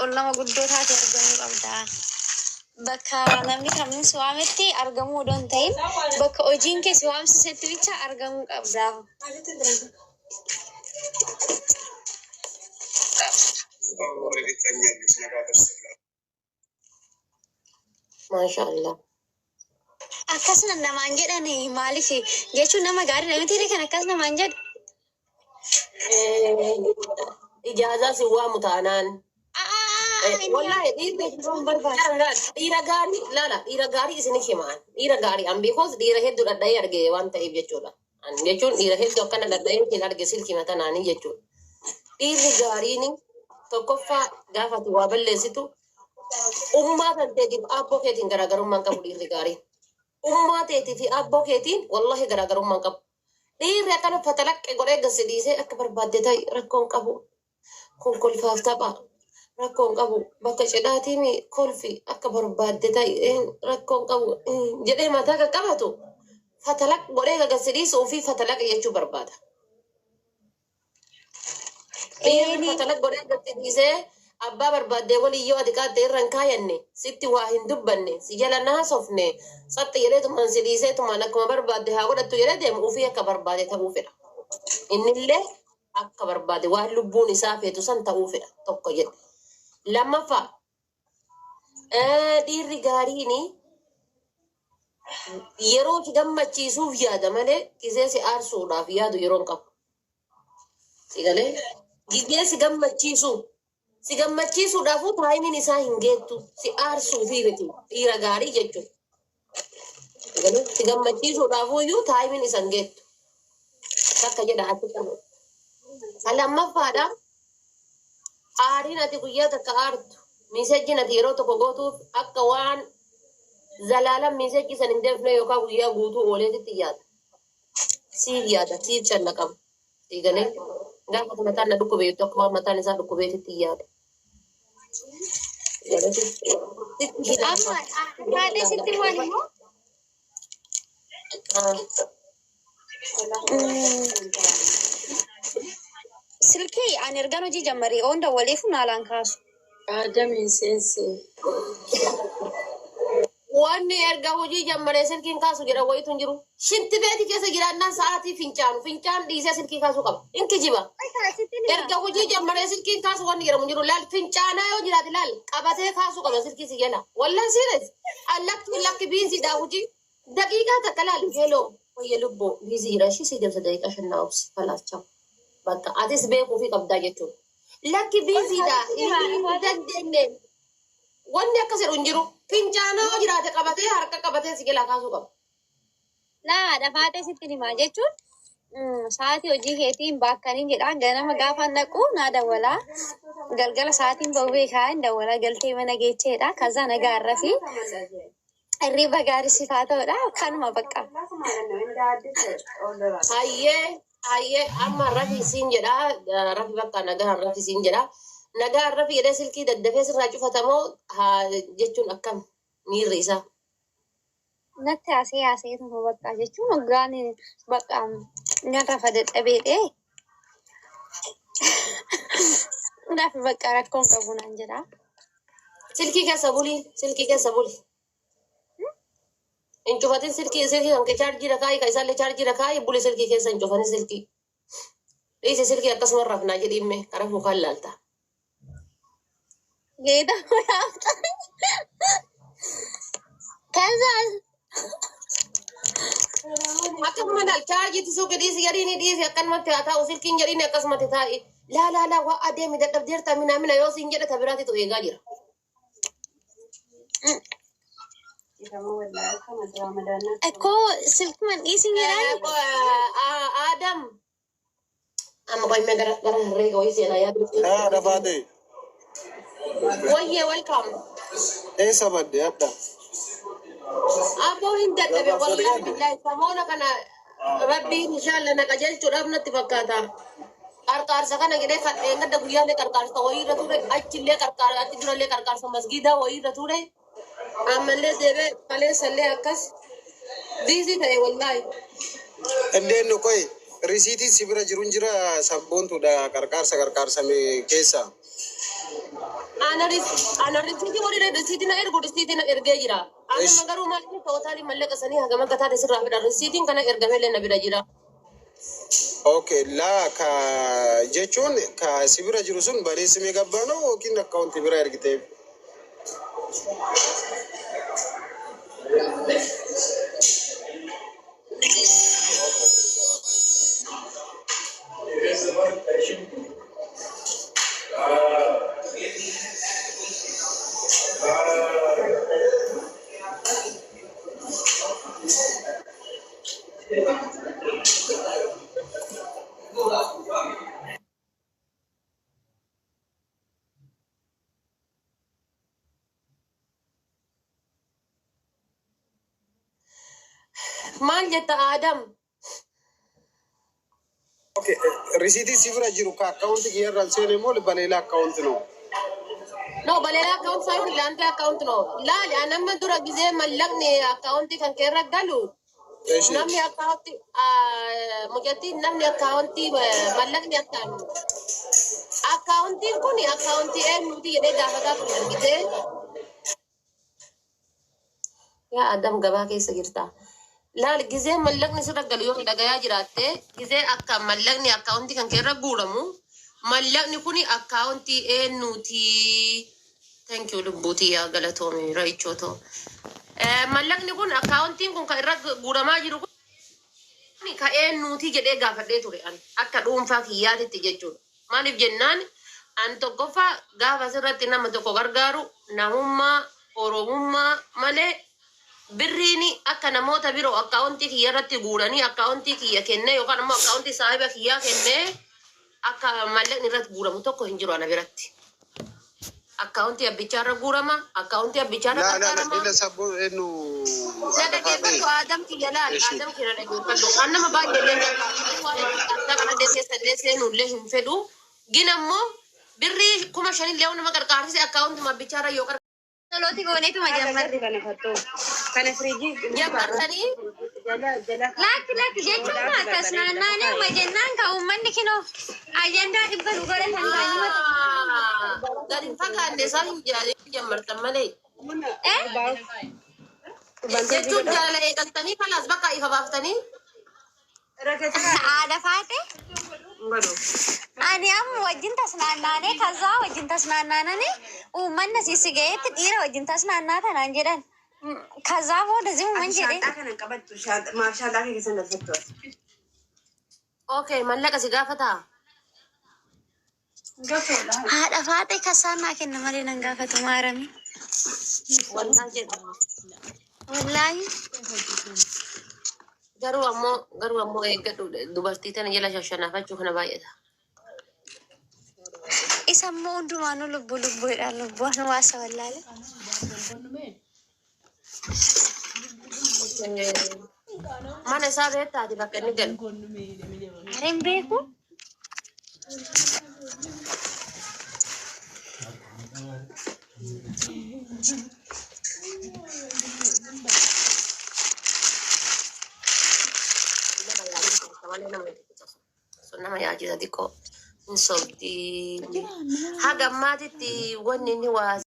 Ol nama guddoo taate argamuu qabda. Bakka namni kamiin si waametti argamuu odoo hin ta'in bakka hojiin kee si waamsisetti bicha argamuu qabda. Maasha Allah. Akkasuma namaan jedhan maaliif jechuun nama gaarii miti kan akkas namaan jedhu. Ijaazaa si waamu taanaan. Wallahi dhiirri dhiira gaarii laala, dhiira gaarii isin himaan, dhiira gaarii an because dhiira hedduu dhadha'ee arge waan ta'eef jechuudha. An jechuun dhiira hedduu akkana dhadha'ee hin arge silkii matanaanii jechuudha. Dhiirri gaariin tokkoffaa gaafa ati waa balleessitu ummaa kan teetiif aabboo keetiin garaagarummaan qabu dhiirri gaariin. Ummaa teetii fi aabboo keetiin wallahi garaagarummaan qabu. Dhiirri akkana fatalaqqe godhee gasi dhiisee akka barbaadde ta'i, rakkoon qabu. Kun kolfaaf tapha. Rakkoon qabu. Bakka cidhaatiin kolfi, akka barbaadde ta'i, rakkoon qabu jedhee mataa qaqqabatu fatalaq godhee gasi dhiisuu fi fatalaq jechuu barbaada. Dhiirri fatalaq godhee gasi dhiisee abbaa barbaaddee walii yoo ati qaatte irra hin kaayanne, sitti waa hin dubbanne, si jala naasofne, saxxi jedheetumaan si dhiiseetumaan akkuma barbaadde haa godhattu jedhee deemu, ofii akka barbaade ta'uu fedha. Innillee akka barbaade waan lubbuun isaa feetu san ta'uu fedha tokko jedhe. Lammaffaa, dhiirri gaariin yeroo si gammachiisuuf yaada malee gisee si aarsuudhaaf yaadu yeroo hin qabu. Si galee, gisee si gammachiisu, si gammachiisuudhaafuu timeiin isaa hin geettu, si aarsuufi miti dhiira gaarii jechuudha. Si galee, si gammachiisuudhaafuu iyyuu timeiin isa hin geettu. Takka jedha ati qabu. Lammaffaadha. Aariin ati guyyaa takka aartu, messageiin ati yeroo tokko gootuuf akka waan zalaalam message san hin deebifne yookaan guyyaa guutuu ooleetitti yaada. Siif yaada, siif callaqama. Si galee, gaafa mataan na dhukkubeettu akka waan mataan isaa dhukkubeetitti yaada. Sitti Amma haadha sitti maal immoo? Silkii ani ergaan hojii jammaree oon dawwaleefu naalaan kaasu. Aadamiin seensee. Wanni erga hojii jammaree silkiin kaasu jedha wayitu hin jiru. Shinti beeti keessa jiraannaan sa'aatii fincaanu fincaan dhiisee silkii kaasuu qaba. In kijiba. Erga hojii jammaree silkiin kaasu wanni jedhamu hin jiru. Laal, fincaanaa yoo jiraate laal, qabatee kaasuu qaba silkii si jala. Wallan serious. Lakki lakki, busydha hojii. Daqiiqaa takka laal, "Hello, wayya lubbuu, busy jira, ishii si deemsa, daqiiqaa 5 naa obsi, falaachaa." Bakka atis beekuu fi qabdaa jechuudha. Lakki, busydha hin dandeenye. Wanni akkas jedhu hin jiru. Fincaanaa yoo jiraate qabatee, harka qabatee si jalaa kaasuu qaba. Laa, dhafaatee sitti himaa jechuun sa'aatii hojii keetiin baakkaniin jedha. Ganama gaafa naqu naa dawwalaa. Galgala sa'aatiin bahu beekaa hin dawwalaa, galtee mana geecheedha. Kazaa nagaa fi hirriba gaarii siif haa ta'udha. Kanuma bakka. Hayyee hayyee, amma rafi siin jedha, rafi, bakka nagaan rafi siin jedha. Nagaan rafi jedhee silkii daddafee sirraa cufatamoo haa jechuun akkam miirri isaa? Natti haasee haaseetuma bakka jechuun hoggaan bakka nyaata dadhabeedhe. Naaf bakka rakkoon qabu naan jedha. Silkii keessa buli, silkii keessa buli. Hin cufatin silkii, silkii kan kee chaarjii rakaayi, kan isaallee chaarjii rakaayi, buli silkii keessa, hin cufatin silkii. Dhiisi silkii, akkasuma rafnaa jedhiimme karaa mukaan laalta. ጌታ ከዛ Akkasuma laal, chaarjiitti suuqii dhiisi jedhiini, dhiisi, akkanumatti haa taa'u silkiin jedhiini, akkasumatti taa'i. Laa laa laa, waa adeemi, dadhabdeerta, mina mina yoo siin jedhe ta biraatitu eegaa jira. እኮ ስልክ dhiisin jedhaan. Adam. Amma qoy gara gara herreega wayii seenaa yaadu. Haa, dhafaate. Wayyee, welcome. Eessa badde adda? Aboo, hin dadhabe, wallahi billahi, samoona kana rabbiin inshallah na qajeelchuudhaaf natti fakkaata. Qarqaarsa kana jedhee kadheen gadda guyyaalee qarqaarsa wayiirra ture, achillee qarqaarsa, achi durallee qarqaarsa masgiidaa wayiirra ture. Ammallee deebee kaleessallee akkas busy ta'e wallahi. እንዴት ነው? ቆይ, risiitiin si bira jiru hin jira, sabboontuudha qarqaarsa qarqaarsame keessa. Ana risiitii warri risiitii na ergu risiitii na ergee jira. Anuma garuu maal inni tootaalii mallaqa sanii hagam akka taate sirraa fedha. Risiitiin kana ergameellee na bira jira. Okay, laa ka jechuun ka si bira jiru sun banee simee gabbaa ነው yookiin akkaawuntii bira ergiteef? Maal jetta Aadam? Okay, risiitii si bira jiru ka akkaawuntii kiyyarraan seene moo baleelaa akkaawunti ነው? No, baleelaa akkaawunti saayinii laantee akkaawunti no. Laali anamma dura gizee mallaqni akkaawuntii kan keerra galu. Eshi. Namni akkaawuntii mucattiin namni akkaawuntii mallaqni akkaawuntiin kun akkaawuntii eenyuuti jedhee gaafataa ture argitee. Yaa Adam gabaa keessa jirta. Laal gizee mallaqni sirra galu yoo dhagayaa jiraatte gizee akka mallaqni akkaawuntii kan keerra guuramu mallaqni kun akkaawuntii eenyuuti. Thank you lubbuutii yaa galatoomi ra'ichootoo. Mallaqni kun akkaawuntiin kun kan irra guuramaa jiru kun ka eenyuuti jedhee gaafadhee ture ani akka dhuunfaa kiyyaatitti jechuudha. Maaliif jennaan an tokkoffaa gaafa asirratti nama tokko gargaaru namummaa oromummaa malee birriin akka namoota biroo akkaawuntii kiyya irratti guuranii akkaawuntii kiyya kennee yookaan immoo akkaawuntii saahiba kiyyaa kennee akka mallaqni irratti guuramu tokko hin jiru ana biratti. Akkaawuntii abbichaarra guurama, akkaawuntii abbichaarra Laa laa laa gargaarama. ila sabboo eenyu Na haadha faatee? dhaggeeffadhu Aadam kiyya laal, Eshi. Aadam kiyya na dhaggeeffadhu. An nama baay'ee illee gargaaru waan adda kana keessa illee seenuu illee hin fedhu. Gin ammoo birrii 5,000 illee nama gargaarsise akkaawuntii abbichaarra yoo Tolooti gooneetuma jammarre. Kana fattoo. Kana firiijii jammartanii jala jala. Lakki lakki jechuun maa akkas naannaanee uma jennaan ka uummanni kinoo ajandaa dhibba nu godhatan kaanuma. Gadi hin fagaanne isaan hin jaalin jammartan malee. Eh? Jechuun jaalala eegaltanii kalaas bakka ifa baaftanii. Haadha faate. Ani amma wajjin tasnaannaanee kazaa wajjin tasnaannaananii uummanni asii si ga'eetti dhiira wajjin tasnaannaa tanaan jedhan. Kazaa booda zimuman jedhee. Shaanxaa kana hin qabattu. Maaf shaanxaa kee keessa hin galfattu? Okay, mallaqa si gaafataa? Haadha faate kasaan naa kenna malee nan gaafatu maarami. Wallaahi jedhama. Wallaahi. Garuu ammoo eeggadhu dubartii tana jala shashanaafachuu kana baay'ata. Isa immoo hundumaanuu lubbuu lubbuudhaan lubbuun waasa wallaale. Mana isaa beektaati bakka inni galu. Hin beeku. Nama yaachisa malee nama yaachisa. Sun nama yaachisa xiqqoo hin sobdi. Haga ammaatitti wanni inni waa